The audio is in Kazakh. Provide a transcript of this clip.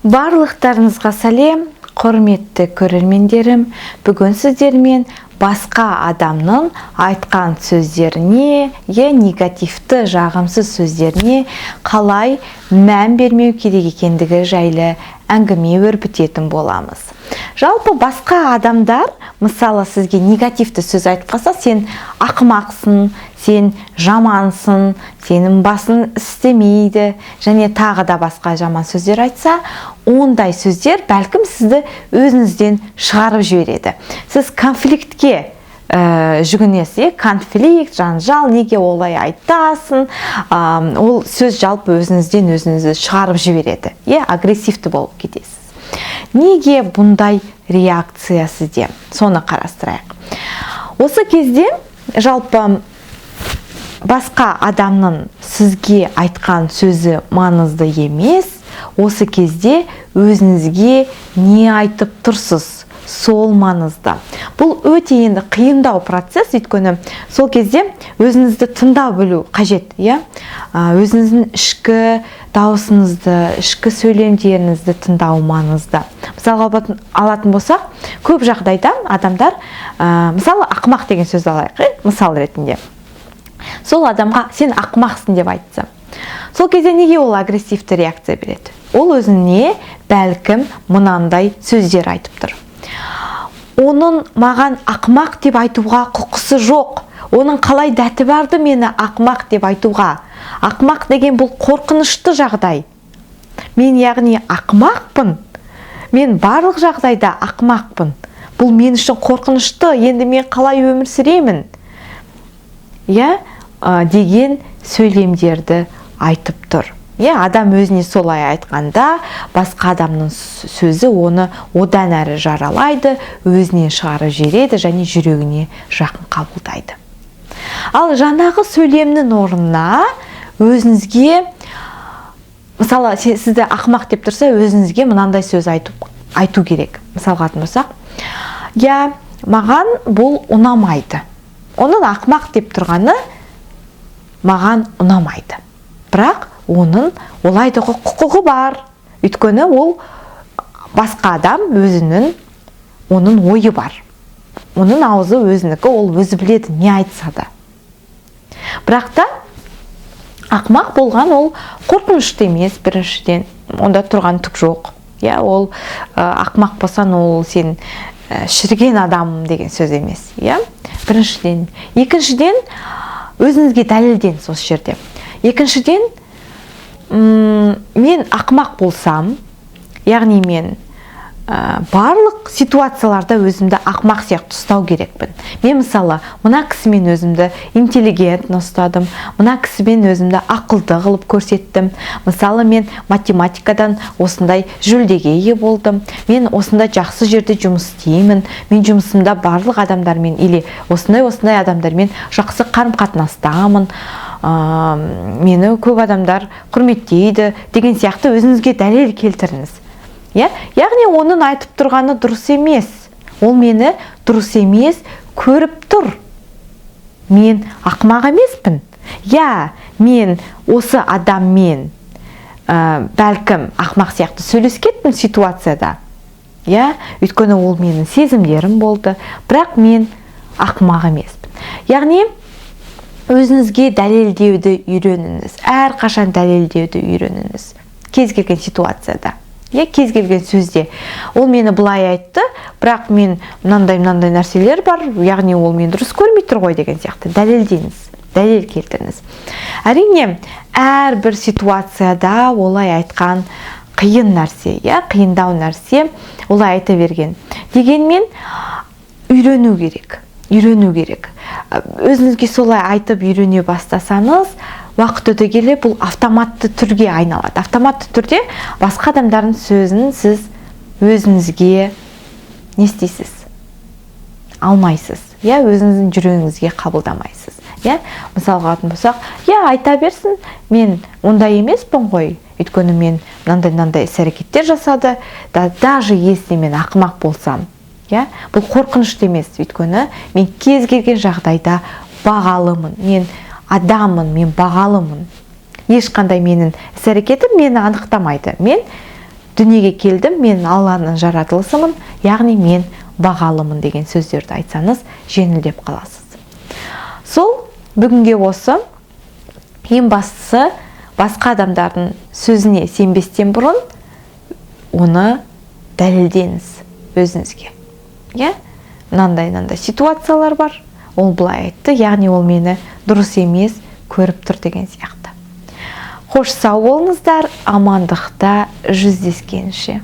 Барлықтарыңызға сәлем, құрметті көрермендерім. Бүгін сіздермен басқа адамның айтқан сөздеріне, е негативті, жағымсыз сөздеріне қалай мән бермеу керек екендігі жайлы әңгіме өрбітетін боламыз. Жалпы, басқа адамдар, мысалы, сізге негативті сөз айтып қалса, сен ақымақсың, сен жамансың, сенің басың істемейді және тағы да басқа жаман сөздер айтса, ондай сөздер бәлкім сізді өзіңізден шығарып жібереді. Сіз конфликтке жүгінесіз, иә, конфликт, жанжал, неге олай айтасың? Ол сөз жалпы өзіңізден өзіңізді шығарып жібереді, иә, агрессивті болып кетесіз. Неге бұндай реакция сізде? Соны қарастырайық. Осы кезде жалпы басқа адамның сізге айтқан сөзі маңызды емес. Осы кезде өзіңізге не айтып тұрсыз, сол маңызды. Бұл өте енді қиындау процесс, өйткені сол кезде өзіңізді тыңдау білу қажет, иә, өзіңіздің ішкі дауысыңызды, ішкі сөйлемдеріңізді тыңдау маңызды. Мысалға алатын болсақ, көп жағдайда адамдар, мысалы, ақымақ деген сөзді алайық, иә, мысал ретінде. Сол адамға сен ақымақсың деп айтса, сол кезде неге ол агрессивті реакция береді? Ол өзіне бәлкім мынандай сөздер айтып тұр: оның маған ақымақ деп айтуға құқысы жоқ, оның қалай дәті барды мені ақымақ деп айтуға? Ақымақ деген бұл қорқынышты жағдай. Мен, яғни, ақымақпын, мен барлық жағдайда ақымақпын, бұл мен үшін қорқынышты, енді мен қалай өмір сүремін, иә, деген сөйлемдерді айтып тұр. Иә, адам өзіне солай айтқанда, басқа адамның сөзі оны одан әрі жаралайды, өзінен шығарып жібереді және жүрегіне жақын қабылдайды. Ал жаңағы сөйлемнің орнына өзіңізге, мысалы, сізді ақымақ деп тұрса, өзіңізге мынандай сөз айту керек. Мысалға алатын болсақ, иә, маған бұл ұнамайды, оның ақымақ деп тұрғаны маған ұнамайды, бірақ оның олай айтуға құқығы бар, өйткені ол басқа адам, өзінің оның ойы бар, оның аузы өзінікі, ол өзі біледі не айтса да. Бірақ та ақымақ болған ол қорқынышты емес. Біріншіден, онда тұрған түк жоқ, иә. Ол ақымақ болсаң, ол сен шіріген адам деген сөз емес, иә, біріншіден. Екіншіден, өзіңізге дәлелдеңіз осы жерде. Екіншіден, мен ақымақ болсам, яғни мен барлық ситуацияларда өзімді ақымақ сияқты ұстау керекпін. Мен, мысалы, мына кісімен өзімді интеллигентно ұстадым, мына кісімен өзімді ақылды қылып көрсеттім. Мысалы, мен математикадан осындай жүлдеге ие болдым, мен осындай жақсы жерде жұмыс істеймін, мен жұмысымда барлық адамдармен или осындай осындай адамдармен жақсы қарым қатынастамын, мені көп адамдар құрметтейді деген сияқты өзіңізге дәлел келтіріңіз, иә. Яғни оның айтып тұрғаны дұрыс емес, ол мені дұрыс емес көріп тұр, мен ақымақ емеспін, иә. Мен осы адаммен бәлкім ақымақ сияқты сөйлесіп кеттім ситуацияда, иә, өйткені ол менің сезімдерім болды, бірақ мен ақымақ емеспін. Яғни өзіңізге дәлелдеуді үйреніңіз, әрқашан дәлелдеуді үйреніңіз кез келген ситуацияда, иә, кез келген сөзде. Ол мені былай айтты, бірақ мен мынандай мынандай нәрселер бар, яғни ол мені дұрыс көрмей тұр ғой деген сияқты дәлелдеңіз, дәлел келтіріңіз. Әрине, әрбір ситуацияда олай айтқан қиын нәрсе, иә, қиындау нәрсе олай айта берген. Дегенмен үйрену керек, үйрену керек. Өзіңізге солай айтып үйрене бастасаңыз, уақыт өте келе бұл автоматты түрге айналады. Автоматты түрде басқа адамдардың сөзін сіз өзіңізге не істейсіз? Алмайсыз, иә, өзіңіздің жүрегіңізге қабылдамайсыз, иә. Мысалға алатын болсақ, иә, айта берсін, мен ондай емеспін ғой, өйткені мен мынандай мынандай іс әрекеттер жасады да. Даже если мен ақымақ болсам, иә, бұл қорқынышты емес, өйткені мен кез келген жағдайда бағалымын, мен адаммын, мен бағалымын. Ешқандай менің іс әрекетім мені анықтамайды. Мен Дүниеге келдім, мен Алланың жаратылысымын, яғни мен бағалымын деген сөздерді айтсаңыз, жеңілдеп қаласыз. Сол, бүгінге осы. Ең бастысы, басқа адамдардың сөзіне сенбестен бұрын оны дәлелдеңіз өзіңізге, иә. Мынандай, мынандай ситуациялар бар, ол былай айтты, яғни ол мені дұрыс емес көріп тұр деген сияқты. Қош, сау болыңыздар, амандықта жүздескенше.